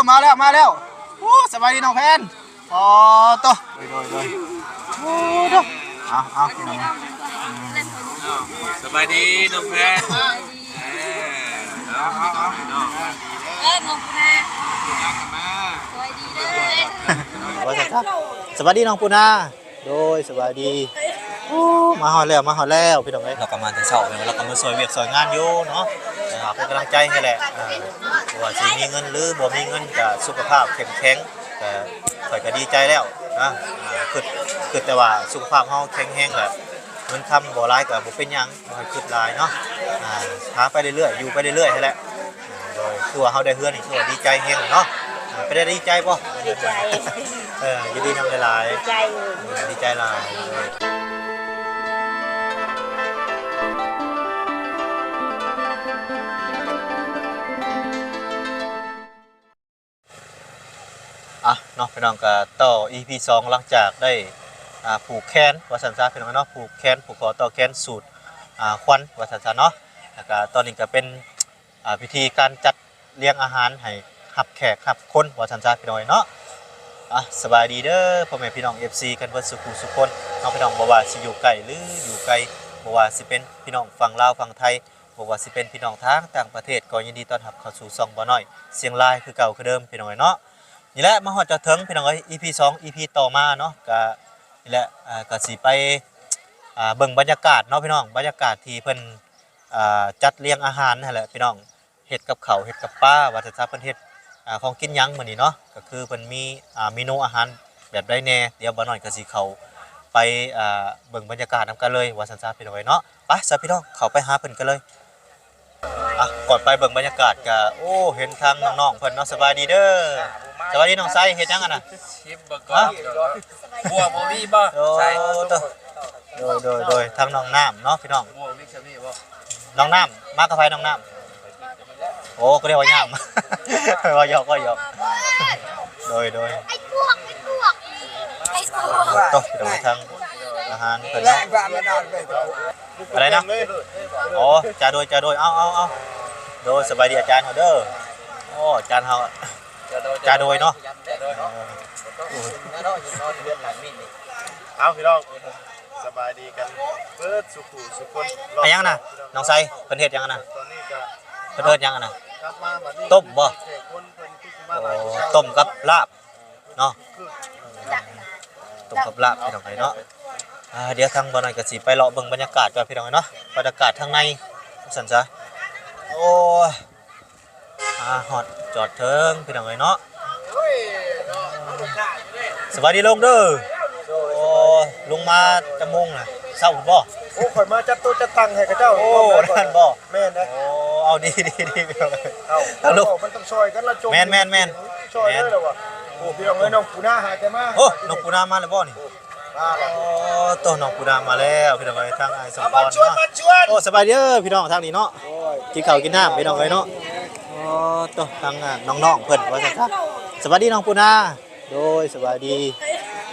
ມາແລ້ວ ມາແລ້ວ. ໂອ້ ສະບາຍດີນ້ອງແພນ. ອໍ ໂຕ ໂດຍ ໂດຍ ໂດຍ. ໂອ້ ໂຕ ເອົາ ເອົາ ພີ່ນ້ອງ. ສະບາຍດີນ້ອງແພນ. ເອີ ເອົາ ເອົາ ເອົາ ເອີ້ນນ້ອງປູນາ. ສະບາຍດີເດີ. ວ່າຊັ້ນຊະ ສະບາຍດີນ້ອງປູນາ. ໂດຍ ສະບາຍດີ. ໂອ້ ມາຮອດແລ້ວ ມາຮອດແລ້ວ ພີ່ນ້ອງເອີຍ. ລາວກໍມາແຕ່ເຊົ້າ ແມ່ນວ່າລາວກໍມາຊ່ວຍວຽກຊ່ວຍງານຢູ່ເນາະ. ເປັນກຳລັງໃຈໃຫ້ແຫຼະ. ເອີ ບໍ່ວ່າຊິມີເງິນ ຫຼື ບໍ່ມີເງິນ ກໍສຸຂະພາບເຂັ້ມແຂງ ກໍ ຂ້ອຍກໍດີໃຈແລ້ວນະ. ຄິດ ຄິດແຕ່ວ່າສຸຂະພາບເຮົາແຂງແຮງ ແລ້ວເງິນຄຳບໍ່ຫຼາຍກໍບໍ່ເປັນຫຍັງ. ບໍ່ໃຫ້ຄິດຫຼາຍເນາະ. ອ່າ ຫາໄປເລື້ອຍໆ ຢູ່ໄປເລື້ອຍໆຫັ້ນແຫຼະ. ໂດຍ ຄືວ່າເຮົາໄດ້ເຮືອນນີ້ ຄືວ່າດີໃຈແຮງເນາະ. ເປັນໄດ້ດີໃຈບໍ່? ດີໃຈ. ເອີ ຍິນດີນຳຫຼາຍໆ. ດີໃຈ ເອີ ດີໃຈຫຼາຍ. ອ່ະເນາະ ພີ່ນ້ອງ ກໍຕໍ່ ອີພີສອງ ຫຼັງຈາກໄດ້ ອ່າ ຜູກແຂນວ່າຊັ້ນຊະ ພີ່ນ້ອງເນາະ. ຜູກແຂນ ຜູກຄໍຕໍ່ແຂນ ສູດ ອ່າ ຄວັນວ່າຊັ້ນຊະເນາະ. ແລ້ວກໍຕອນນີ້ກໍເປັນ ອ່າ ພິທີການຈັດລຽງອາຫານໃຫ້ຮັບແຂກຮັບຄົນວ່າຊັ້ນຊະ ພີ່ນ້ອງເນາະ. ອ່ະ ສະບາຍດີເດີ ພໍ່ແມ່ພີ່ນ້ອງ ເອັຟຊີ ກັນເບິດສູ່ຜູ້ສູ່ຄົນເນາະ ພີ່ນ້ອງ. ບໍ່ວ່າຊິຢູ່ໃກ້ ຫຼື ຢູ່ໄກ ບໍ່ວ່າຊິເປັນພີ່ນ້ອງຝັ່ງລາວ ຝັ່ງໄທ ບໍ່ວ່າຊິເປັນພີ່ນ້ອງທາງຕ່າງປະເທດ ກໍຍິນດີຕ້ອນຮັບເຂົ້າສູ່ຊ່ອງບ່າວນ້ອຍຊຽງລາຍຄືເກົ່າຄືເດີມ ພີ່ນ້ອງເອີຍເນາະ. ນີ້ແຫຼະ ມາຮອດຈອດເຖິງ ພີ່ນ້ອງເອີຍ ອີພີສອງ ອີພີຕໍ່ມາເນາະ. ກະນີ້ແຫຼະ ອ່າ ກະຊິໄປ ອ່າ ເບິ່ງບັນຍາກາດເນາະ ພີ່ນ້ອງ. ບັນຍາກາດທີ່ເພິ່ນ ອ່າ ຈັດລຽງອາຫານຫັ້ນແຫຼະ ພີ່ນ້ອງ. ເຮັດກັບເຂົ້າ ເຮັດກັບປາ ວ່າຊັ້ນຊະ. ເພິ່ນເຮັດ ອ່າ ຂອງກິນຫຍັງມື້ນີ້ເນາະ ກໍຄືເພິ່ນມີ ອ່າ ເມນູອາຫານແບບໃດແດ່. ດຽວບ່າວນ້ອຍກໍຊິເຂົ້າໄປ ອ່າ ເບິ່ງບັນຍາກາດນຳກັນເລີຍວ່າຊັ້ນຊະ ພີ່ນ້ອງເອີຍເນາະ. ໄປຊະ ພີ່ນ້ອງ ເຂົ້າໄປຫາເພິ່ນກັນເລີຍ. ອ່ະ ກ່ອນໄປເບິ່ງບັນຍາກາດກະ ໂອ້ ເຫັນທາງນ້ອງໆເພິ່ນເນາະ. ສະບາຍດີເດີ ສະບາຍດີນ້ອງໄຊ. ເຮັດຫຍັງຫັ້ນນະ? ຊິບເບິ່ງກ່ອນ. ບົວບໍ່ມີບໍ່? ໂອ້ ໃສ່ ໂດຍ ໂດຍ ໂດຍ. ທາງນ້ອງນ້ຳເນາະ ພີ່ນ້ອງ. ບົວມີຊະມີບໍ່? ນ້ອງນ້ຳ ມາກັບໃຜນ້ອງນ້ຳ? ໂອ້ ກໍເລີຍວ່າຍ່າງ ວ່າຫຍອກ ວ່າຫຍອກ. ໂດຍ ໂດຍ. ໄອ້ພວກ ໄອ້ພວກ ໄອ້ພວກ. ໂຕ ພີ່ນ້ອງ ທາງອາຫານເພິ່ນເນາະ. ອະໄລນະ? ອໍ ຈ້າ ໂດຍ ຈ້າ ໂດຍ. ເອົາ ເອົາ ເອົາ. ໂດຍ ສະບາຍດີອາຈານເຮົາເດີ. ໂອ້ ອາຈານເຮົາ ຈ້າ ໂດຍເນາະ. ເອີ ເອົາ ພີ່ນ້ອງ ສະບາຍດີກັນເບິດສູ່ຜູ້ສູ່ຄົນ. ເຮັດຫຍັງນະ ນ້ອງໄຊ? ເພິ່ນເຮັດຫຍັງນະ? ຕອນນີ້ກໍ ເພິ່ນເຮັດຫຍັງນະ? ຕົ້ມບໍ່? ໂອ້ ຕົ້ມກັບລາບ ເນາະ ຕົ້ມກັບລາບ ພີ່ນ້ອງເອີຍເນາະ. ອ່າ ດຽວທາງບ່າວນ້ອຍກໍຊິໄປເລາະເບິ່ງບັນຍາກາດກ່ອນ ພີ່ນ້ອງເອີຍເນາະ ບັນຍາກາດທາງໃນ ວ່າຊັ້ນຊະ. ໂອ້ຍ ມາຮອດຈອດເຖິງ ພີ່ນ້ອງເອີຍເນາະ. ສະບາຍດີລຸງເດີ. ໂອ້ ລຸງມາຈັກໂມງນະ? ເຊົ້າພຸ້ນບໍ່? ໂອ້ ຂ້ອຍມາຈັດໂຕະຈັດຕັ່ງໃຫ້ເຂົາເຈົ້າ. ໂອ້ ນັ້ນບໍ່? ແມ່ນເດ້. ໂອ້ ເອົາ ດີ ດີ ດີ ພີ່ນ້ອງເອີຍ. ເອົາ ເອົາ ລູກ ມັນຕ້ອງຊ່ອຍກັນລະຈົມ. ແມ່ນ ແມ່ນ ແມ່ນ. ຊ່ອຍເລີຍລະວ່າ. ໂອ້ ພີ່ນ້ອງເອີຍ ນ້ອງປູນາຫາແຕ່ມາ. ໂອ້ ນ້ອງປູນາມາແລ້ວບໍ່ນີ້? ມາແລ້ວ. ໂອ້ ໂຕ ນ້ອງປູນາມາແລ້ວ ພີ່ນ້ອງເອີຍ. ທາງອ້າຍສົມພອນເນາະ. ໂອ້ ສະບາຍດີເດີ ພີ່ນ້ອງທາງນີ້ເນາະ. ໂອ້ຍ ກິນເຂົ້າກິນນ້ຳ ພີ່ນ້ອງເອີຍເນາະ. ໂອ້ ໂຕ ທາງ ອ່າ ນ້ອງໆເພິ່ນວ່າຊັ້ນຊະ. ສະບາຍດີນ້ອງປູນາ. ໂດຍ ສະບາຍດີ.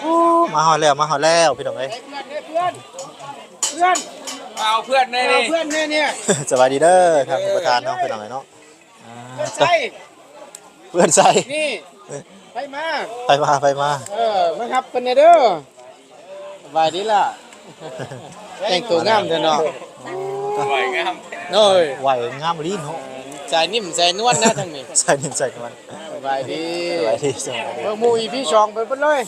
ໂອ້ ມາຮອດແລ້ວ ມາຮອດແລ້ວ ພີ່ນ້ອງເອີຍ. ເພື່ອນ ເພື່ອນ ເພື່ອນ ມາເອົາເພື່ອນແດ່ນີ້ ມາເອົາເພື່ອນແດ່ນີ້. ສະບາຍດີເດີ ທ່ານປະທານເນາະ ພີ່ນ້ອງເອີຍເນາະ. ອ່າ ເພື່ອນໃສ ເພື່ອນໃສ ນີ້ ໄປມາ ໄປມາ ໄປມາ. ເອີ ມາຮັບເພິ່ນແດ່ເດີ. ສະບາຍດີລະ ແຕ່ງຕົວງາມແທ້ເນາະ. ໄຫວງາມ ໂອ້ຍ ໄຫວງາມອີ່ຫຼີເນາະ. ສາຍນິ້ມສາຍນວນນະທາງນີ້ ສາຍນິ້ມສາຍນວນ. ສະບາຍດີ ສະບາຍດີ ສະບາຍດີ. ເບິ່ງໝູ່ ອີພີສອງ ໄປເບິດເລີຍ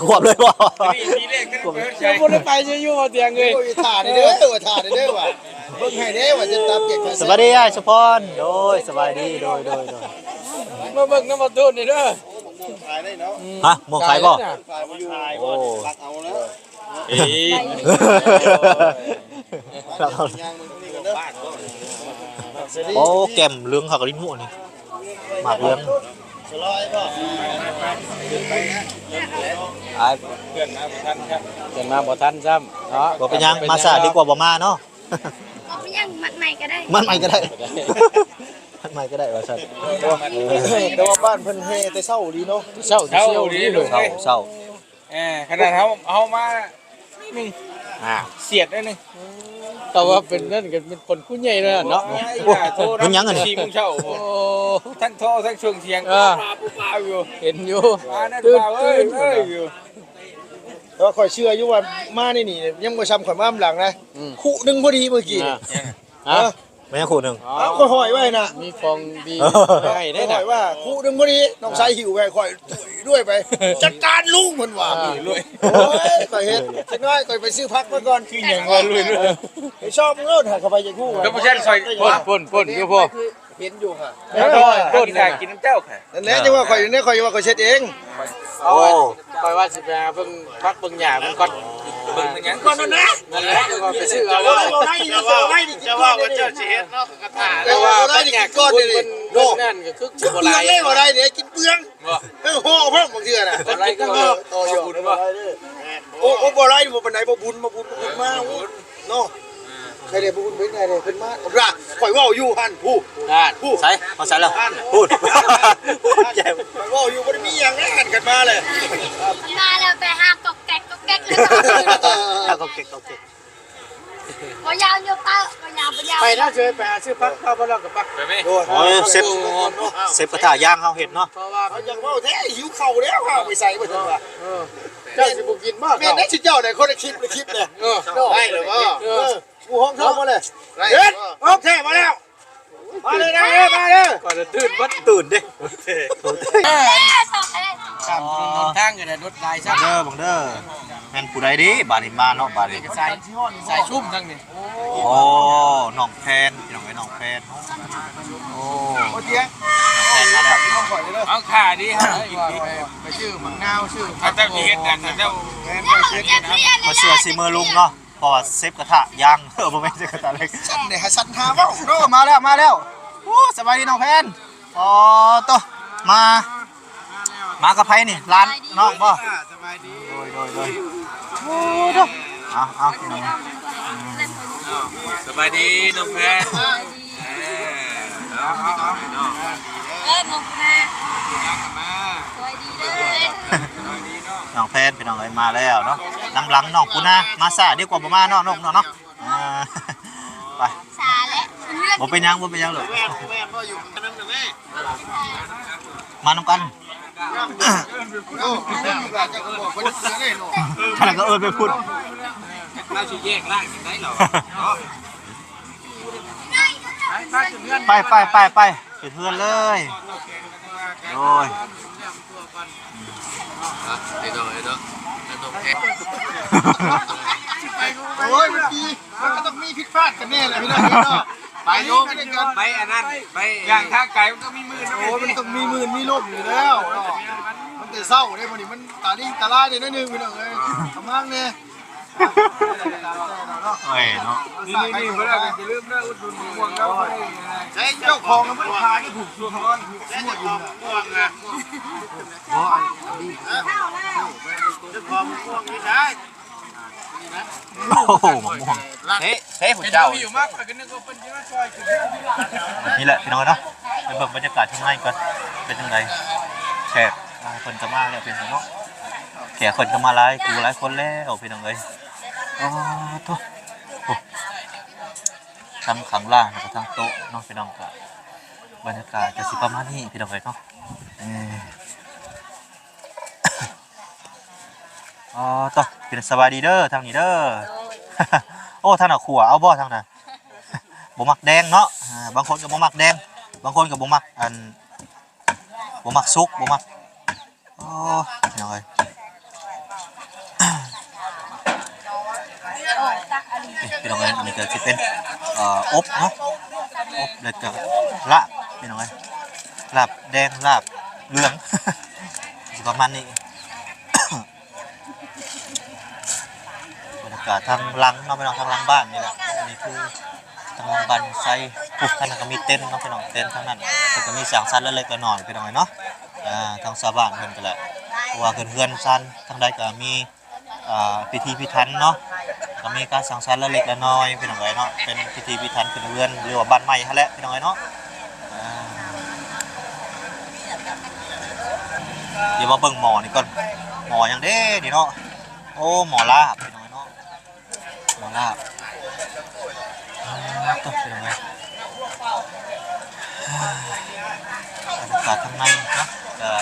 ຄວບເລີຍບໍ່? ອີພີແລກ ຄວບເລີຍ ຍັງບໍ່ໄດ້ໄປຢູ່ ບໍ່ຕຽງເອີຍ. ໂອ້ຍ ຖ້າແດ່ເດີ ວ່າຖ້າແດ່ເດີວ່າ ເບິ່ງໃຫ້ແດ່ວ່າຈະຕາປຽກ. ສະບາຍດີອ້າຍສະພອນ. ໂດຍ ສະບາຍດີ ໂດຍ ໂດຍ ໂດຍ. ມາເບິ່ງນຳປະຕູນີ້ເດີ. ຮະ ມ່ວງຂາຍບໍ່? ຂາຍບໍ່ຢູ່. ໂອ້ ເອີ ໂອ້ ແກ້ມເຫຼືອງຄັກອີ່ຫຼີນີ້ ໝາກເຫຼືອງ. ອ້າຍ ເພື່ອນມາບໍ່ທັນຊ້ຳ ເພື່ອນມາບໍ່ທັນຊ້ຳເນາະ. ບໍ່ເປັນຫຍັງ ມາຊ້າດີກວ່າບໍ່ມາເນາະ. ບໍ່ເປັນຫຍັງ ມັດໃໝ່ກໍໄດ້ ມັດໃໝ່ກໍໄດ້ ມັດໃໝ່ກໍໄດ້ວ່າຊັ້ນ. ແຕ່ວ່າບ້ານເພິ່ນແຫ່ແຕ່ເຊົ້າອີ່ຫຼີເນາະ ເຊົ້າ ເຊົ້າອີ່ຫຼີເລີຍ ເຊົ້າ ເຊົ້າ. ເອີ ຂະໜາດເຮົາ ເຮົາມາໜ້ອຍໜຶ່ງ ອ່າ ສຽດໜ້ອຍໜຶ່ງ. ກໍວ່າເປັນນັ້ນກໍເປັນຄົນຜູ້ໃຫຍ່ແລ້ວເນາະ. ໂອ້ຍ ໂອ້ ລຸ້ນຫຍັງອັນນີ້? ສີ່ໂມງເຊົ້າ ໂອ້ ທັງໂທທັງສົ່ງສຽງ ເອີ ປ້າໆຢູ່ ເຫັນຢູ່ ມາແນ່ ຕື່ນ ເອີຍ ຕື່ນ ເອີຍ ຢູ່. ແຕ່ວ່າຂ້ອຍເຊື່ອຢູ່ວ່າມາໃນນີ້ຍັງບໍ່ຊ່ຳຂ້ອຍມານຳຫຼັງນະ ອືມ ຄຸໜຶ່ງພໍດີມື້ກີ້ ອ່າ ຮະ? ແມ່ນຄຸໜຶ່ງ ເອົາ ຂ້ອຍຫ້ອຍໄວ້ນະ ມີຂອງດີ ເອີ ໃຫ້ເດ້ນະ ຂ້ອຍຫ້ອຍວ່າຄຸໜຶ່ງພໍດີ ນ້ອງຊາຍຫິ້ວໄປ ຂ້ອຍ ລວຍໄປ ຈັດການລຸງ ເພິ່ນວ່າ ອ່າ ໂອ້ຍ ຂ້ອຍເຮັດ ຈັກໜ້ອຍຂ້ອຍໄປຊື້ຜັກມາກ່ອນ ຄືຫຍັງວ່າລວຍໆ ໄປຊອກເບິ່ງໂລດ ຫາເຂົ້າໄປຢາກຮູ້ ກໍບໍ່ແມ່ນຂ້ອຍ ພຸ້ນໆໆ ຢູ່ພຸ້ນ ເຫັນຢູ່ຄ່ະ ເອີ ຄົນທີ່ໄດ້ກິນນຳເຈົ້າຄ່ະ ນັ້ນແຫຼະ ຈັ່ງວ່າຂ້ອຍ ແນວຂ້ອຍວ່າຂ້ອຍເຮັດເອງ ໂອ້ ຂ້ອຍວ່າຊິໄປຫາເບິ່ງຜັກເບິ່ງຫຍ້າເບິ່ງກ່ອນ ເບິ່ງຫຍັງກ່ອນນັ້ນນະ ນັ້ນແຫຼະ ຈັ່ງວ່າໄປຊື້ເອົາ ເຈົ້າເວົ້າໄດ້ ເຈົ້າເວົ້າໄດ້ ເຈົ້າເຈົ້າຊິເຮັດເນາະ ກະຖາ ແຕ່ວ່າໄດ້ກິນກ່ອນນີ້ເນາະ ນັ້ນກໍຄືບໍ່ຫຼາຍ ເປືອງເດ້ ບໍ່ໄດ້ເດ້ ກິນເປືອງ ບໍ່ ເອີ ຫໍ່ພ້ອມບາງເທື່ອນະ ບໍ່ໄດ້ກໍຕໍ່ຢູ່ ໂອ້ ໂອ້ ບໍ່ໄດ້ບໍ່ປານໃດ ບໍ່ບຸນ ບໍ່ບຸນ ບໍ່ບຸນມາ ໂອ້ ເນາະ ໃຄແດ່ບໍ່ບຸນເປັນໃດເດ້ ເພິ່ນມາ ລະ ຂ້ອຍເວົ້າຢູ່ຫັ້ນ ຜູ້ ນັ້ນ ຜູ້ ໃສ ມາໃສແລ້ວ ພຸ້ນ ຂ້ອຍເວົ້າຢູ່ ບໍ່ໄດ້ມີຫຍັງເດ້ ຫັນກັນມາແຫຼະ ມາແລ້ວໄປຫາກອກແກກກອກແກກ ຫາກອກແກກກອກແກກ ບໍ່ຍາວຢູ່ເປົ້າ ບໍ່ຍາວ ບໍ່ຍາວ ໄປນະ ເຊີຍ ໄປຫາຊື້ຜັກເຂົ້າບໍ່ລອດກັບປັກ ໄປແມ່ ໂອ້ຍ ໂອ້ຍ ເຊັບ ເຊັບກະທະຍ່າງເຮົາເຮັດເນາະ ເພາະວ່າເຮົາຢາກເວົ້າແທ້ ຫິວເຂົ້າແລ້ວ ເຮົາໄປໃສບໍ່ເຖິງວ່າ ເອີ ເຈົ້າຊິບໍ່ກິນບໍ່ ແມ່ນໄດ້ຊິເຈົ້າໄດ້ຄົນລະຄລິບລະຄລິບເດ້ ເອີ ໄດ້ແລ້ວບໍ່ ເອີ ໝູ່ຫ້ອງເຂົ້າບໍ່ເລີຍ ເຮັດ ໂອເຄ ມາແລ້ວ ມາເລີຍນະ ມາເລີຍ ກ່ອນຈະຕື່ນ ມັນຕື່ນເດ້ ຕາມຖະໜົນຫົນທາງກໍໄດ້ລົດຫຼາຍຊະ ເບິ່ງເດີ ເບິ່ງເດີ ແມ່ນຜູ້ໃດເດ້ ບາດນີ້ມາເນາະ ບາດນີ້ ສາຍ ສາຍຊຸ່ມທາງນີ້ ໂອ້ ນ້ອງແພນ ພີ່ນ້ອງເອີຍ ນ້ອງແພນ ໂອ້ ນ້ອງແພນມາແລ້ວ ເອົາຂ້າດີ ເຮົາໄປຊື້ໝາກນາວ ຊື້ ເຂົາເຈົ້າຊິເຮັດອັນນັ້ນແລ້ວ ມາຊ່ວຍສີມືລຸງເນາະ ເພາະວ່າເຊັບກະທະຍ່າງ ເອີ ບໍ່ແມ່ນເຊັບກະທະເຫຼັກ ຊັ້ນເດ້ ໃຫ້ສັນຫາເວົ້າເນາະ ມາແລ້ວ ມາແລ້ວ ໂອ້ ສະບາຍດີນ້ອງແພນ ອໍ ໂຕ ມາ ມາກັບໃຜນີ້ ຫຼານນ້ອງບໍ່ ສະບາຍດີ ໂດຍ ໂດຍ ໂດຍ ໂອ້ ໂຕ ເອົາ ເອົາ ພີ່ນ້ອງ ສະບາຍດີນ້ອງແພນ ເອີ ເອົາ ເອົາ ເອົາ ເອີ ນ້ອງ ມາ ສະບາຍດີເດີ ນ້ອງແພນ ພີ່ນ້ອງເອີຍ ມາແລ້ວເນາະ ນຳຫຼັງນ້ອງປູນາ ມາຊ້າດີກວ່າບໍ່ມາເນາະ ນ້ອງເນາະ ອ່າ ໄປ ຊ້າແຫຼະ ບໍ່ເປັນຫຍັງ ບໍ່ເປັນຫຍັງດອກ ມານຳກັນ ຂະໜາດກໍເອີ້ນໄປພຸ້ນ ລາວຊິແຍກລ້າງຈັ່ງໃດເນາະ ໄປ ໄປ ໄປ ໄປ ຂຶ້ນເຮືອນເລີຍ ໂດຍ ອ່ະ ໄປເນາະ ໄປເນາະ ໄປເນາະ ໂອ້ຍ ມັນດີ ມັນກໍຕ້ອງມີຜິດພາດກັນແນ່ແຫຼະ ພີ່ນ້ອງເນາະ ໄປລົງ ໄປອັນນັ້ນ ໄປຢ່າງທາງໄກມັນຕ້ອງມີມື່ນ ໂອ້ຍ ມັນຕ້ອງມີມື່ນມີລົມຢູ່ແລ້ວເນາະ ມັນແຕ່ເຊົ້າເດ້ ມື້ນີ້ມັນຕາລີງຕາລາຍແດ່ໜ້ອຍໜຶ່ງ ພີ່ນ້ອງເອີຍ ກຳລັງແດ່ ໂອ້ຍເນາະ ນີ້ໆໆ ບໍ່ໄດ້ ຢ່າລືມເດີ ອຸດໜູນໝາກມ່ວງເຮົາ ໃຊ້ເຈົ້າຂອງມັນຂາຍຢູ່ພຸ້ນ ຢູ່ ຢູ່ ຢູ່ ບໍ່ ອັນນີ້ ເຈົ້າຂອງໝາກມ່ວງຢູ່ໃສ? ໂອ້ໂຫ ໝາກມ່ວງ ເຕະ ເຕະຜູ້ເຈົ້າ ນີ້ແຫຼະພີ່ນ້ອງເນາະ ໄປເບິ່ງບັນຍາກາດທາງໃນກ່ອນ ເປັນຈັ່ງໃດ ແຂກ ອ່າ ເພິ່ນກໍມາແລ້ວ ພີ່ນ້ອງເນາະ ແຂກເພິ່ນກໍມາຫຼາຍຄູ່ຫຼາຍຄົນແລ້ວ ພີ່ນ້ອງເອີຍ ໂອ້ໂທ້ ໂອ້ ທັງຂ້າງລ່າງ ແລ້ວກໍທັງໂຕະເນາະ ພີ່ນ້ອງ ກໍບັນຍາກາດກໍຊິປະມານນີ້ ພີ່ນ້ອງເອີຍເນາະ ເອີ ອໍ ໂຕ ເປັນ ສະບາຍດີເດີ ທາງນີ້ເດີ ໂອ້ ທາງນັ້ນຂົ້ວເອົາບໍ່ ທາງນັ້ນ ບໍ່ມັກແດງເນາະ ອ່າ ບາງຄົນກໍບໍ່ມັກແດງ ບາງຄົນກໍບໍ່ມັກ ອັນ ບໍ່ມັກສຸກ ບໍ່ມັກ ໂອ້ ພີ່ນ້ອງເອີຍ ນີ້ ພີ່ນ້ອງເອີຍ ອັນນີ້ກໍຊິເປັນ ເອີ ອົບເນາະ ອົບ ແລ້ວກໍລາບ ພີ່ນ້ອງເອີຍ ລາບແດງ ລາບເຫຼືອງ ຊິປະມານນີ້. ບັນຍາກາດທາງຫຼັງເນາະ ພີ່ນ້ອງ ທາງຫຼັງບ້ານນີ້ແຫຼະ ອັນນີ້ຄືທາງຫຼັງບ້ານໄຊ ໂອ້ ທາງນັ້ນກໍມີເຕັນເນາະ ພີ່ນ້ອງ ເຕັນທາງນັ້ນ ເພິ່ນກໍມີສັງສັນເລັກໆນ້ອຍໆ ພີ່ນ້ອງເອີຍເນາະ ອ່າ ທາງຊາວບ້ານເພິ່ນກໍແຫຼະ ເພາະວ່າເຮືອນຊານທາງໃດກໍມີ ອ່າ ພິທີພິຖັນເນາະ ກໍມີການສັງສັນເລັກໆນ້ອຍໆ ພີ່ນ້ອງເອີຍເນາະ ເປັນພິທີພິຖັນຂຶ້ນເຮືອນ ຫຼືວ່າບ້ານໃໝ່ຫັ້ນແຫຼະ ພີ່ນ້ອງເອີຍເນາະ ອ່າ ດຽວມາເບິ່ງໝໍ້ນີ້ກ່ອນ ໝໍ້ຫຍັງເດ້ນີ້ເນາະ ໂອ້ ໝໍ້ລາບ ພີ່ນ້ອງເອີຍເນາະ ໝໍ້ລາບ ຕົກ ພີ່ນ້ອງເອີຍ ບັນຍາກາດທາງໃນເນາະ ກະ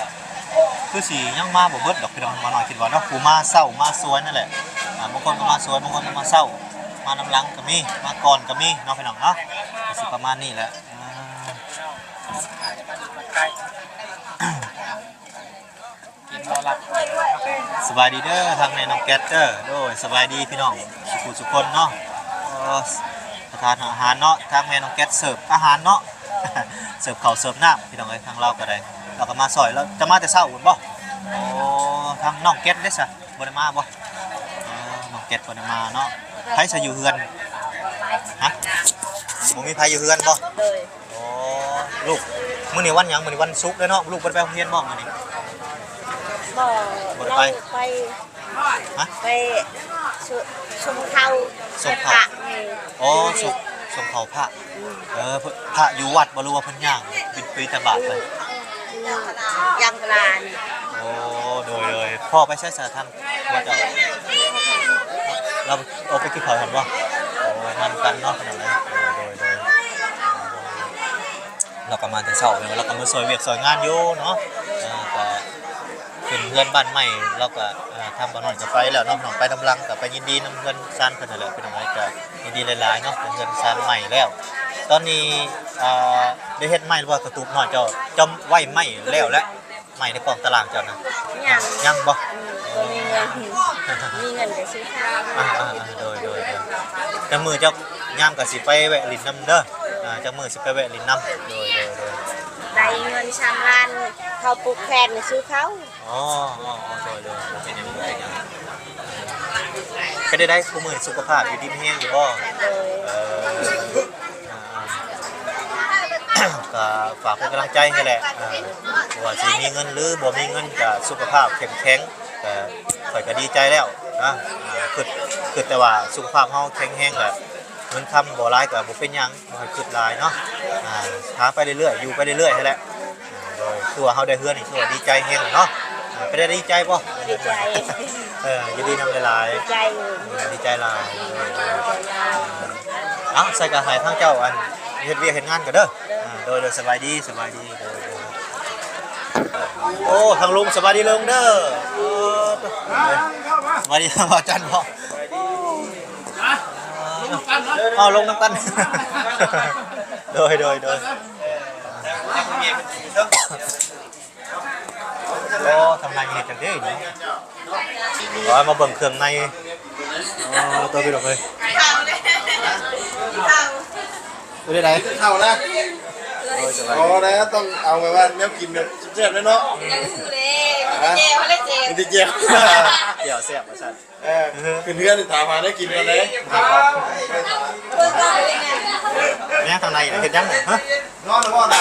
ຄືຊິຍັງມາບໍ່ເບິດດອກ ພີ່ນ້ອງ. ມາໜ້ອຍຄິດວ່າເນາະ ຜູ້ມາເຊົ້າມາສວຍນັ້ນແຫຼະ. ອາ ບາງຄົນກໍມາສວຍ ບາງຄົນກໍມາເຊົ້າ ມານຳຫຼັງກໍມີ ມາກ່ອນກໍມີເນາະ ພີ່ນ້ອງເນາະ. ກໍຊິປະມານນີ້ແຫຼະ. ອາ ສະບາຍດີເດີ ທາງແມ່ນ້ອງແກັດເດີ. ໂດຍ ສະບາຍດີພີ່ນ້ອງສຸກຄົນເນາະ. ເອີ ປະທານອາຫານເນາະ ທາງແມ່ນ້ອງແກັດເສີບອາຫານເນາະ ເສີບເຂົ້າເສີບນ້ຳ ພີ່ນ້ອງເອີຍ. ທາງລາວກໍໄດ້ ລາວກໍມາຊ່ອຍ. ລາວຈະມາແຕ່ເຊົ້າພຸ້ນບໍ່? ໂອ້ ທາງນ້ອງແກັດເດ້ຊະ ບໍ່ໄດ້ມາບໍ່? ອໍ ນ້ອງແກັດບໍ່ໄດ້ມາເນາະ. ໃຜຊະຢູ່ເຮືອນ? ຮະ ບໍ່ມີໃຜຢູ່ເຮືອນບໍ່? ໂອ້ ລູກ ມື້ນີ້ວັນຫຍັງ? ມື້ນີ້ວັນສຸກເດ້ເນາະ. ລູກບໍ່ໄດ້ໄປໂຮງຮຽນບໍ່ມື້ນີ້? ບໍ່ ບໍ່ໄດ້ໄປ ໄປ ຮະ ໄປ ຊຸ ຊຸມເຂົ້າ ສົງເຂົ້າ ພະ. ອໍ ສົງ ສົງເຂົ້າພະ. ອືມ ເອີ ພະຢູ່ວັດບໍ່ ຫຼືວ່າເພິ່ນຍ່າງບິນ ບິນທະບາດໄປ? ຢູ່ຢາງພາລານີ້. ໂອ້ ໂດຍ ໂດຍ. ພໍ່ໄປໃສຊະ ທາງຜົວເຈົ້າ? ລາວອອກໄປກິນເຂົ້າຫັ້ນບໍ່? ໂອ້ ມານຳກັນເນາະ ພີ່ນ້ອງເອີຍ. ໂດຍ ໂດຍ ໂດຍ. ລາວກໍມາແຕ່ເຊົ້າ ແມ່ນວ່າລາວກໍມາຊ່ອຍວຽກຊ່ອຍງານຢູ່ເນາະ. ເອີ ກໍຂຶ້ນເຮືອນບ້ານໃໝ່ ລາວກໍ ເອີ ທາງບ່າວນ້ອຍກໍໄປແລ້ວເນາະ ພີ່ນ້ອງ. ໄປນຳຫຼັງ ກໍໄປຍິນດີນຳເຮືອນຊານເພິ່ນຫັ້ນແຫຼະ ພີ່ນ້ອງເອີຍ. ກໍຍິນດີຫຼາຍໆເນາະ ເຮືອນຊານໃໝ່ແລ້ວ. ຕອນນີ້ ເອີ ໄດ້ເຮັດໃໝ່ ຫຼືວ່າກະຕູບນ້ອຍເຈົ້າ ເຈົ້າໄວ້ໃໝ່ແລ້ວແຫຼະ? ໃໝ່ໃນກອງຕະລາງເຈົ້ານະ? ຍັງ ຍັງບໍ່? ອືມ ບໍ່ມີເງິນ ມີເງິນກໍຊື້ເຂົ້າ. ອ່າໆໆ ໂດຍໆໆ. ຈັກມື້ເຈົ້າ ຍາມກໍຊິໄປແວະຫຼິ້ນນຳເດີ. ອ່າ ຈັກມື້ຊິໄປແວະຫຼິ້ນນຳ. ໂດຍໆໆ. ໄດ້ເງິນສາມລ້ານ ເຂົ້າປູກແຂນຊື້ເຂົ້າ. ອໍ ອໍ ອໍ ໂດຍໆ ບໍ່ເປັນຫຍັງ ບໍ່ເປັນຫຍັງ. ເປັນໃດໆ ຄູ່ມື້ນີ້ສຸຂະພາບຢູ່ດີມີແຮງຢູ່ບໍ່? ໂດຍ. ເອີ ອ່າ ກໍຝາກເປັນກຳລັງໃຈໃຫ້ແຫຼະ. ເອີ ບໍ່ວ່າຊິມີເງິນ ຫຼື ບໍ່ມີເງິນ ກໍສຸຂະພາບເຂັ້ມແຂງ ກໍຂ້ອຍກໍດີໃຈແລ້ວນະ. ອ່າ ຄິດ ຄິດແຕ່ວ່າສຸຂະພາບເຮົາແຂງແຮງ ແລ້ວເງິນຄຳບໍ່ຫຼາຍກໍບໍ່ເປັນຫຍັງ. ບໍ່ໃຫ້ຄິດຫຼາຍເນາະ. ອ່າ ຫາໄປເລື້ອຍໆ ຢູ່ໄປເລື້ອຍໆຫັ້ນແຫຼະ. ໂດຍ ຄືວ່າເຮົາໄດ້ເຮືອນນີ້ ຄືວ່າດີໃຈແຮງເນາະ. ເປັນໄດ້ດີໃຈບໍ່? ດີໃຈ. ເອີ ຍິນດີນຳຫຼາຍໆ. ດີໃຈ. ເອີ ດີໃຈຫຼາຍ. ເອົາ ໃສ່ກະໃຫ້ທາງເຈົ້າ ອັນ ເຮັດວຽກເຮັດງານກ່ອນເດີ. ໂດຍ ອ່າ ໂດຍ ໂດຍ ສະບາຍດີ ສະບາຍດີ. ໂດຍ ໂດຍ. ໂອ້ ທາງລຸງ ສະບາຍດີລຸງເດີ. ເອີ ສະບາຍດີ ບ່າວຈັນບໍ? ເອົາລົງນຳກັນ. ໂດຍ ໂດຍ ໂດຍ. ໂອ້ ທາງໃນເຮັດຈັ່ງໃດເນາະ? ເອົາມາເບິ່ງເຄື່ອງໃນ. ອໍ ຕົວພີ່ນ້ອງເອີຍ ເປັນໃດ? ເຂົ້າລະ. ໂອ້ຍ ສະບາຍດີ. ອໍ ແລ້ວຕ້ອງເອົາແບບວ່າແນວກິນແບບແຊບໆເລີຍເນາະ. ຢາກຮູ້ເດ້ ມີແຈ່ວ ມີແຈ່ວ ແຈ່ວແຊບວ່າຊັ້ນ. ເອີ ຂຶ້ນເຮືອນນີ້ຖາມຫາແນວກິນກ່ອນເດ້. ແມ່ທາງໃນເຮັດຫຍັງ? ຮະ ນອນບໍ່ນະ?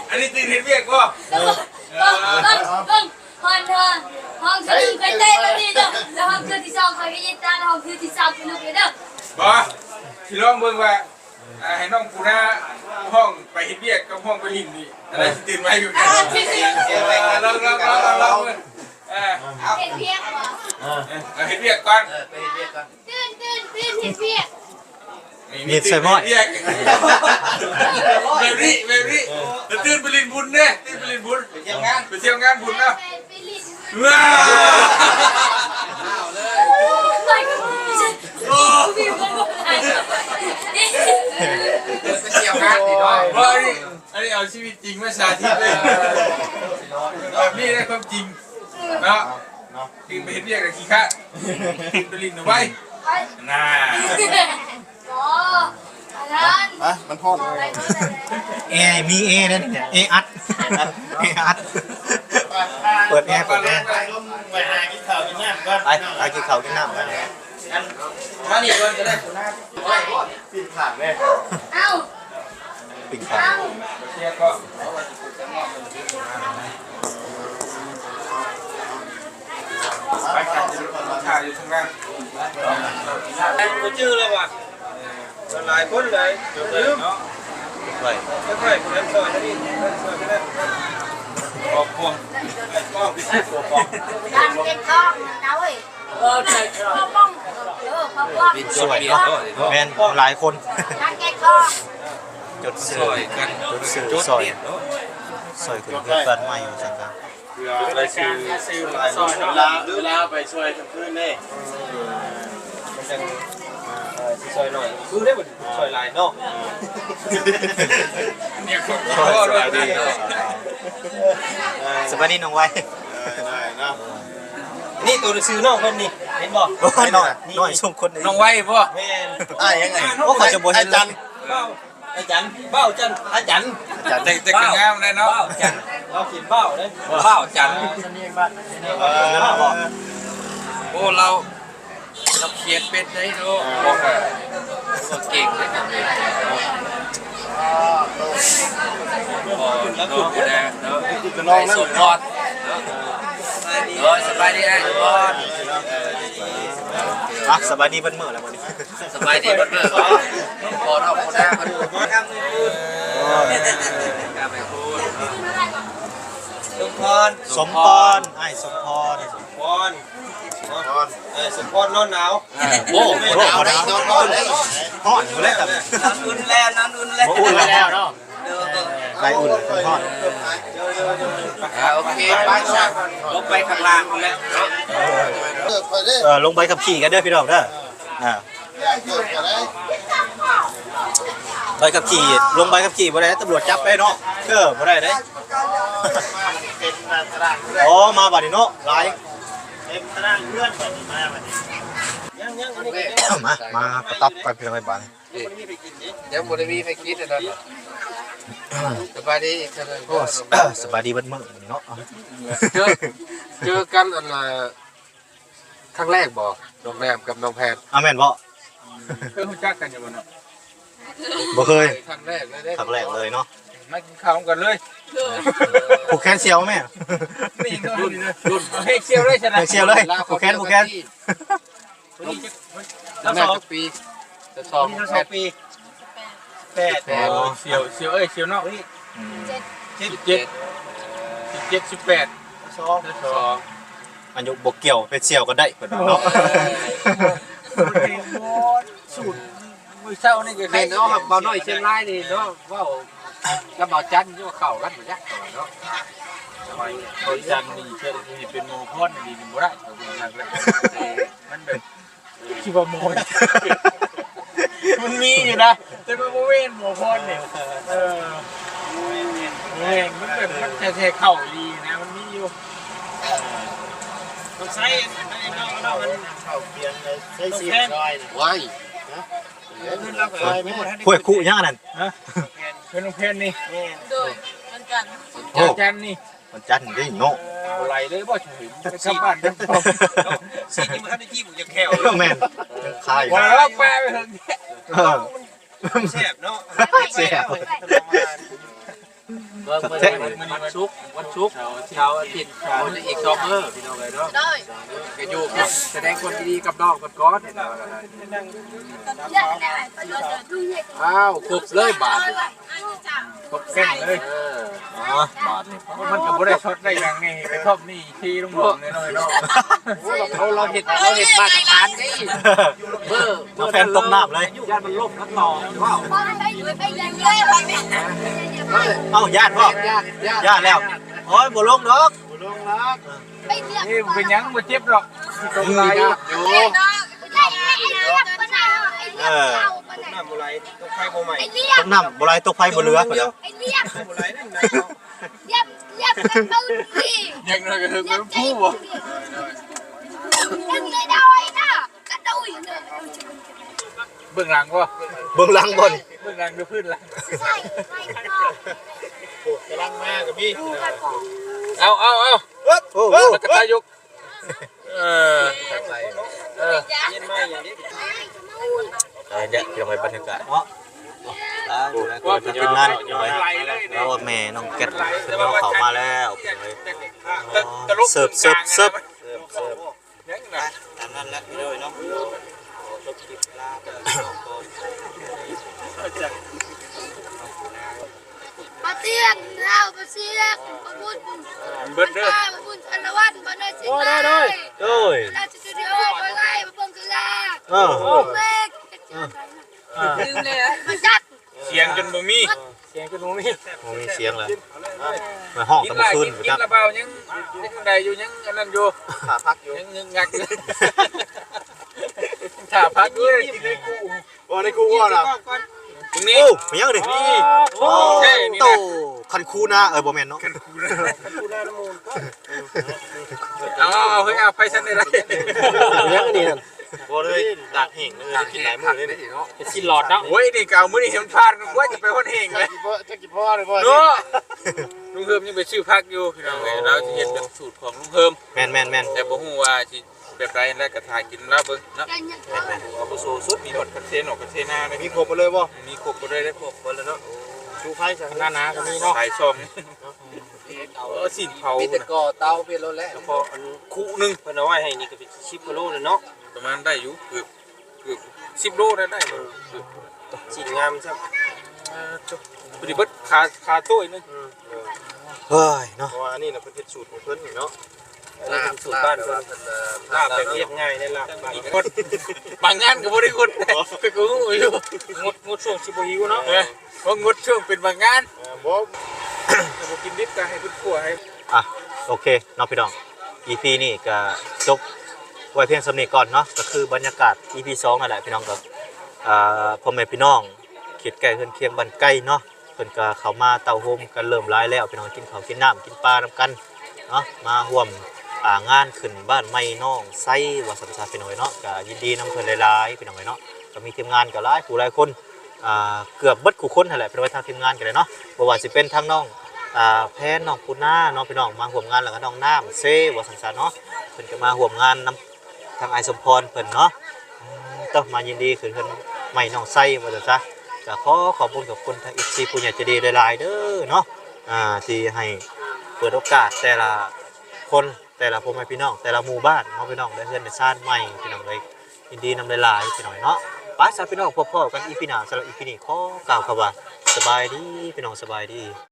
ອັນນີ້ຕື່ນເຮັດວຽກບໍ່? ເບິ່ງ ເບິ່ງ ເບິ່ງ ຮອນ ຮອນ ຮອນທີໜຶ່ງຂ້ອຍເຕະແບບນີ້ເດີ ແລ້ວຮອນເທື່ອທີສອງຂ້ອຍກໍເຮັດຕາມ ແລ້ວຮອນເທື່ອທີສາມຂ້ອຍລຸກເລີຍເດີ. ບໍ່ ຊິລອງເບິ່ງວ່າ ອ່າ ໃຫ້ນ້ອງປູນາຮ້ອງໄປເຮັດວຽກກັບຮ້ອງໄປຫຼິ້ນນີ້ ອັນໃດຊິຕື່ນໄວກວ່າກັນ? ອ່າ ລອງ ລອງ ລອງ ລອງ ລອງເບິ່ງ. ເອີ ເຮັດວຽກບໍ່? ເອີ ເຮັດວຽກກ່ອນ ເອີ ໄປເຮັດວຽກກ່ອນ. ຕື່ນ ຕື່ນ ຕື່ນ ເຮັດວຽກ. ມີດໃສ່ໝ້ອຍ ເຮັດວຽກ ແບບນີ້ ແບບນີ້. ແລ້ວຕື່ນໄປຫຼິ້ນບຸນເດ້ ຕື່ນໄປຫຼິ້ນບຸນ ໄປທ່ຽວງານ ໄປທ່ຽວງານບຸນເນາະ. ໄປຫຼິ້ນ ວ້າວ ໂອ້ ໄປທ່ຽວງານຕິເນາະ. ບໍ່ ອັນນີ້ ອັນນີ້ເອົາຊີວິດຈິງມາສາທິດເລີຍ ແບບນີ້ແຫຼະຄວາມຈິງເນາະ. ຕື່ນໄປເຮັດວຽກກໍຂີ້ຄ້ານ ຕື່ນໄປຫຼິ້ນເອົາໄວ້ ນາ. ບໍ່ ອັນນັ້ນ ຮະ ມັນຮ້ອນ. ແອ ມີແອເດ້ ແອອັດ ແອອັດ. ເປີດແອ ເປີດແອ. ໄປຫາກິນເຂົ້າກິນນ້ຳກ່ອນ ໄປ ຫາກິນເຂົ້າກິນນ້ຳກ່ອນ. ມານີ້ກ່ອນກໍໄດ້ ຫົວໜ້າ ປິ່ນຜາກເດ້. ເອົ້າ ປິງປອງ ບໍ່ຈື່ແລ້ວວ່າ ຫຼາຍຄົນຫຼາຍ ລືມ. ໄປ ໄປ ຜູ້ໃດຊ່ອຍກໍດີ ຊ່ອຍກໍໄດ້. ຄອບຄົວ ການເກັບຂອງນະເວີຍ ເອີ ໃຊ່ ເອີ ຄອບຄົວ ເປັນສ່ວນເນາະ ແມ່ນຫຼາຍຄົນ ການເກັບຂອງ ຈົດຊື່ ຊ່ອຍກັນ ຈົດຊື່ ຈົດ ຊ່ອຍ ຊ່ອຍຂຶ້ນເຮືອນບ້ານໃໝ່ວ່າຊັ້ນຊະ. ເວລາ ເວລາໄປຊ່ອຍກາງຄືນເດ້ ມັນຈັ່ງ ເອີ ຊິຊ່ອຍໜ້ອຍ ຄືໄດ້ບໍ່ຊ່ອຍຫຼາຍເນາະ. ສະບາຍດີ ສະບາຍດີນ້ອງໄວ ເອີ ໄດ້ເນາະ. ນີ້ໂຕໜັງສືນ້ອງເພິ່ນນີ້ ເຫັນບໍ່? ໂອ້ຍ ນ້ອຍ ນ້ອຍ ສອງຄົນນີ້ ນ້ອງໄວບໍ່? ແມ່ນ ອ້າຍຫຍັງໄງ? ໂອ້ ຂ້ອຍຈະບໍ່ເຫັນເລີຍ ອາຈານ ເບົ້າຈັນ ອາຈານ ອາຈານ ແຕ່ ແຕ່ກໍງາມແຫຼະເນາະ ເບົ້າຈັນ ລາວຂຽນເບົ້າເດ້ ເບົ້າຈັນ ເອີ ໂອ້ ລາວ ລາວຂຽນເປັນໄດ໋ເນາະ ບອກວ່າ ເກັ່ງເດ້ ເນາະ ເນາະ ອ້າຍສົມພອນ ເນາະ ເອີ ສະບາຍດີອ້າຍສົມພອນ ອ່ະ ສະບາຍດີເບິດມື້ແລ້ວບັດນີ້. ສະບາຍດີເບິດເດີ ພໍ່ເຖົ້າຜູ້ນາເພິ່ນ ໂອ້ຍ ສົມພອນ ສົມພອນ ອ້າຍສົມພອນ ສົມພອນ ເອີ ສົມພອນນອນໜາວ ໂອ້ ໂອ້ ໜາວ ຮ້ອນພຸ້ນແຫຼະ ນອນອຸ່ນແລ້ວ ນອນອຸ່ນແລ້ວ ບໍ່ອຸ່ນແລ້ວເນາະ. ໄດ້ອຸ່ນແລ້ວ ຮ້ອນ ອ່າ ໂອເຄ ໄປ ລົງໄປຂ້າງລ່າງພຸ້ນແຫຼະ ເອີ ລົງໃບຂັບຂີ່ກັນເດີພີ່ນ້ອງເດີ ອ່າ ໃບຂັບຂີ່ ລົງໃບຂັບຂີ່ບໍ່ໄດ້ ຕຳຫຼວດຈັບໄດ້ເນາະ ເອີ ບໍ່ໄດ້ເດ້ ອໍ ມາບັດນີ້ເນາະ ຫຼາຍ ມາ ມາປະຕັບກັນພີ່ນ້ອງເອີຍບາດນີ້. ຍັງບໍ່ໄດ້ມີໃຜກິນອັນນັ້ນ ສະບາຍດີອີກເທື່ອໜຶ່ງ ໂອ້ ສະບາຍດີເບິດມື້ເນາະ ເຈີ ເຈີກັນອັນນ່າ ຄັ້ງແລກບໍ່ ນ້ອງແນມກັບນ້ອງແພນ ອ້າ ແມ່ນບໍ່? ເຄີຍຮູ້ຈັກກັນຢູ່ບໍ່ເນາະ? ບໍ່ເຄີຍ ຄັ້ງແລກເລີຍເດ້ ຄັ້ງແລກເລີຍເນາະ ມາກິນເຂົ້ານຳກັນເລີຍ ຜູກແຂນສ່ຽວແມ່ ນີ້ເນາະ ລຸ້ນ ລຸ້ນ ເຮັດສ່ຽວເລີຍຊັ້ນນະ ເຮັດສ່ຽວເລີຍ ຜູກແຂນ ຜູກແຂນ. ນ້ອງແມນຈັກປີ? ຊາວສອງ ຊາວສອງປີ ແປດ ແປດ ໂອ້ ສ່ຽວ ສ່ຽວເອີຍ ສ່ຽວນ້ອງ ອືມ ສິບເຈັດ ສິບເຈັດ ສິບແປດ ຊາວສອງ ຊາວສອງ ອາຍຸບໍ່ກ່ຽວ ເປັນສ່ຽວກໍໄດ້ເພິ່ນວ່າເນາະ ສູດ ມື້ເຊົ້ານີ້ກໍແມ່ນເນາະ ບ່າວນ້ອຍຊຽງລາຍນີ້ເນາະ ເວົ້າກັບບ່າວຈັນຢູ່ ເຂົ້າກັນບໍ່ຈັກເນາະ ບ່າວຈັນນີ້ເປັນໝໍພອນນີ້ບໍ່ໄດ້ ມັນແບບ ຄິດວ່າໝໍ ມັນມີຢູ່ນະ ແຕ່ມັນບໍ່ແມ່ນໝໍພອນນີ້ ເອີ ບໍ່ແມ່ນ ມັນແບບ ມັນແທ້ໆເຂົ້າອີ່ຫຼີນະ ມັນມີຢູ່ ເອີ ຕ້ອງໃຊ້ ເຂົ້າຂຽນໃສ່ ໃສ່ສີຊອຍ ວ້າຍ ຫ້ວຍຄຸຫຍັງອັນນັ້ນ ຮະ ເປັນໂຮງແຮມນີ້ ໂດຍ ວັນຈັນ ໂອ້ ວັນຈັນນີ້ ວັນຈັນນີ້ເນາະ ບໍ່ໄຫຼເລີຍບໍ່ ໄປກັບບ້ານກັນ ຊີ້ນຍັງບໍ່ທັນໄດ້ຈີ້ມ ຍັງແຂ້ວຢູ່ ແມ່ນ ຄາຢູ່ ວ່າແລ້ວແປໄປເຖິງ ເອີ ແຊບເນາະ ແຊບ ເບິ່ງ ມື້ນີ້ວັນສຸກ ວັນສຸກ ເສົາ ອາທິດ ເສົາ ອີກສອງມື້ ພີ່ນ້ອງເອີຍເນາະ ໂດຍ ກໍຢູ່ກັບ ສະແດງຄວາມຍິນດີກັບນ້ອງເພິ່ນກ່ອນ ອ້າວ ຄົບເລີຍບາດນີ້ ຄົບເສັ້ນເລີຍ ເອີ ອໍ ບາດນີ້ ມັນກໍບໍ່ໄດ້ຊັອດໄດ້ຫຍັງນີ້ ໄປທອບໜີ້ທີ່ລຸງຫຼວງແນ່ນອນເນາະ ໂອ້ ເຮົາ ເຮົາເຮັດ ເຮົາເຮັດມາດຕະຖານນີ້ ເບີ ເບີ ນ້ອງແພນຕົກນ້ຳເລີຍ ຢ້ານມັນລົ້ມ ມັນຕໍ່ ເວົ້າ ເອົ້າ ຢ້ານບໍ່? ຢ້ານ ຢ້ານ ຢ້ານແລ້ວ ໂອ້ຍ ບໍ່ລົງດອກ ບໍ່ລົງດອກ ເອີ ເອີ ເປັນຫຍັງບໍ່ເຈັບດອກ ຕົກຫຼາຍຢູ່ ເອີ ນ້ຳບໍ່ໄຫຼ ຕົກໄຟບໍ່ໄໝ້ ຕົກນ້ຳບໍ່ໄຫຼ ຕົກໄຟບໍ່ເຫຼືອ ບໍ່ໄຫຼນັ້ນນະ ຢ່າງໜ້ອຍກໍເຖິງເປັນຜູ້ບໍ່ ເບິ່ງຫຼັງບໍ່ ເບິ່ງຫຼັງບໍ່ນີ້ ເບິ່ງຫຼັງຫຼືພື້ນຫຼັງ ໂອ້ ກຳລັງມາກໍມີ ເອົາ ເອົາ ເອົາ ໂອ້ ໂອ້ ມັນກະຕາຍົກ ເອີ ເອີ ເຢັນມາຢ່າງນີ້ ເອີ ເດີ ພີ່ນ້ອງເອີຍ ບັນຍາກາດເນາະ ອ່າ ຢູ່ໃນກອງທີມງານ ໂອ້ຍ ແມ່ນ້ອງແກັດເພິ່ນເຂົ້າມາແລ້ວ ເອີ ເສີບ ເສີບ ເສີບ ຕາມນັ້ນແຫຼະ ພີ່ນ້ອງເນາະ ຂໍຈົບຄລິບລາໄປກ່ອນ ມາ ຕຽງ ທ້າວປະຊຽງ ປະບຸນ ເບິດເດີ ປະບຸນສາລະວັນ ບໍ່ໄດ້ສິ ໂດຍ ໂດຍ ໂດຍ ລາຊະສະຕູດິໂອ ບໍ່ໄດ້ ບໍ່ເບິ່ງກິລາ ເອີ ເບກ ເອີ ລືມແລ້ວ ມາຈັດ ສຽງຈົນບໍ່ມີ ສຽງຈົນບໍ່ມີ ບໍ່ມີສຽງແລ້ວ ມາຮ້ອງແຕ່ມື້ຄືນ ກິນລະເບົາຍັງ ຍັງໄດ້ຢູ່ ຍັງອັນນັ້ນຢູ່ ຖ້າພັກຢູ່ ຍັງງຶກງັກຢູ່ ຖ້າພັກຢູ່ ກິນໃນກູ່ ບໍ່ໃນກູ່ວ່າລະ ນີ້ ໂອ້ ເປັນຫຍັງນີ້ ນີ້ ໂອ້ ເທ່ນີ້ນະ ໂຕ ຄັນຄູນາ ເອີ ບໍ່ແມ່ນເນາະ ຄູນາ ເອົາ ເອົາ ເຮີ້ຍ ເອົາໄປຊັ້ນໄດ້ ເປັນຫຍັງອັນນີ້ຫັ້ນ ບໍ່ເລີຍ ຕາກແຫ້ງເລີຍ ກິນຫຼາຍມື້ເລີຍນີ້ເນາະ ເປັນຊີ້ນຫຼອດເນາະ ໂອ້ຍ ນີ້ກໍເອົາມື້ນີ້ໃຫ້ມັນຜ່ານກ່ອນ ກວ່າຈະໄປຮອດແຫ້ງເລີຍ ຈັກຊິພໍ ຈັກຊິພໍຫຼືບໍ່ເນາະ ລຸງເຮີມຍັງໄປຊື້ຜັກຢູ່ ພີ່ນ້ອງເອີຍ ລາວຊິເຮັດແບບສູດຂອງລຸງເຮີມ ແມ່ນໆໆ ແຕ່ບໍ່ຮູ້ວ່າຊິ ແບບໃດ ແລ້ວກໍຖ້າກິນລາວເບິ່ງເນາະ ແມ່ນໆ ອາວຸໂສສຸດ ມີຮອດຄັນເຊນອກຄັນເຊນາ ມີຄົບໝົດເລີຍບໍ່ ມີຄົບໝົດເລີຍເດ້ ຄົບໝົດແລ້ວເນາະ ຊູໄຟຊະ ໜ້າໜາກໍມີເນາະ ສາຍຊ່ອງ ເອີ ຊີ້ນເຜົາ ມີແຕ່ກໍ່ເຕົາເປັນໂລແລ້ວ ສະເພາະອັນຄຸໜຶ່ງ ເພິ່ນເອົາໄວ້ໃຫ້ນີ້ກໍເປັນສິບກວ່າໂລແລ້ວເນາະ ປະມານໄດ້ຢູ່ ເກືອບ ເກືອບສິບໂລໄດ້ ໄດ້ ຊີ້ນງາມຊ້ຳ ເອີ ໂຕ ພໍດີເບິດ ຄາ ຄາໂຕ້ອີກໜຶ່ງ ເອີ ເຮີ້ຍເນາະ ເພາະວ່າອັນນີ້ນະເພິ່ນເຮັດສູດຂອງເພິ່ນນີ້ເນາະ ອັນນີ້ເປັນສູດບ້ານເພິ່ນ ລາບແບບລຽບງ່າຍເດ້ ລາບບ້ານ ງົດ ບາງງານກໍບໍ່ໄດ້ງົດ ຂ້ອຍກໍຮູ້ຢູ່ ງົດ ງົດຊ່ວງຊິບໍ່ຫິວເນາະ ເອີ ບໍ່ງົດຊ່ວງເປັນບາງງານ ເອີ ບໍ່ ຖ້າບໍ່ກິນດິບກໍໃຫ້ເພິ່ນຂົ້ວໃຫ້ ອ່ະ ໂອເຄເນາະພີ່ນ້ອງ ອີພີນີ້ກໍຈົບໄວ້ພຽງສ່ຳນີ້ກ່ອນເນາະ ກໍຄືບັນຍາກາດ ອີພີສອງ ນັ້ນແຫຼະພີ່ນ້ອງ ກໍ ອ່າ ພໍ່ແມ່ພີ່ນ້ອງເຂດໃກ້ເຮືອນຄຽງບ້ານໄກເນາະ ເພິ່ນກໍເຂົ້າມາເຕົ້າໂຮມກັນເລີ່ມຫຼາຍແລ້ວ ພີ່ນ້ອງ ກິນເຂົ້າກິນນ້ຳກິນປານຳກັນເນາະ ມາຮ່ວມ ອ່າ ງານຂຶ້ນບ້ານໃໝ່ນ້ອງໄຊ ວ່າຊັ້ນຊະ ພີ່ນ້ອງເອີຍເນາະ ກໍຍິນດີນຳເພິ່ນຫຼາຍໆ ພີ່ນ້ອງເອີຍເນາະ ກໍມີທີມງານກໍຫຼາຍຜູ້ຫຼາຍຄົນ ອ່າ ເກືອບເບິດຄູ່ຄົນຫັ້ນແຫຼະ ເພິ່ນໄວ້ທາງທີມງານກໍໄດ້ເນາະ ບໍ່ວ່າຊິເປັນທາງນ້ອງ ອ່າ ແພນ ນ້ອງປູນາເນາະ ພີ່ນ້ອງ ມາຮ່ວມງານ ແລ້ວກໍນ້ອງນ້ຳເຊ ວ່າຊັ້ນຊະເນາະ ເພິ່ນກໍມາຮ່ວມງານນຳ ທາງອ້າຍສົມພອນເພິ່ນເນາະ ເອີ ຕ້ອງມາຍິນດີຂຶ້ນເຮືອນໃໝ່ນ້ອງໄຊ ວ່າຊັ້ນຊະ ກໍຂໍຂອບຄຸນຂອບຄຸນທາງເອັຟຊີຜູ້ໃຫຍ່ໃຈດີຫຼາຍໆເດີເນາະ ອ່າ ທີ່ໃຫ້ເປີດໂອກາດແຕ່ລະຄົນ ແຕ່ລະພໍ່ແມ່ພີ່ນ້ອງ ແຕ່ລະໝູ່ບ້ານເນາະ ພີ່ນ້ອງ ໄດ້ເຮືອນໄດ້ຊານໃໝ່ ພີ່ນ້ອງເອີຍ ຍິນດີນຳຫຼາຍໆ ພີ່ນ້ອງເນາະ ໄປຊະ ພີ່ນ້ອງ ພົບພໍ້ກັນອີພີໜ້າ ສຳລັບອີພີນີ້ ຂໍກ່າວຄຳວ່າ ສະບາຍດີ ພີ່ນ້ອງ ສະບາຍດີ.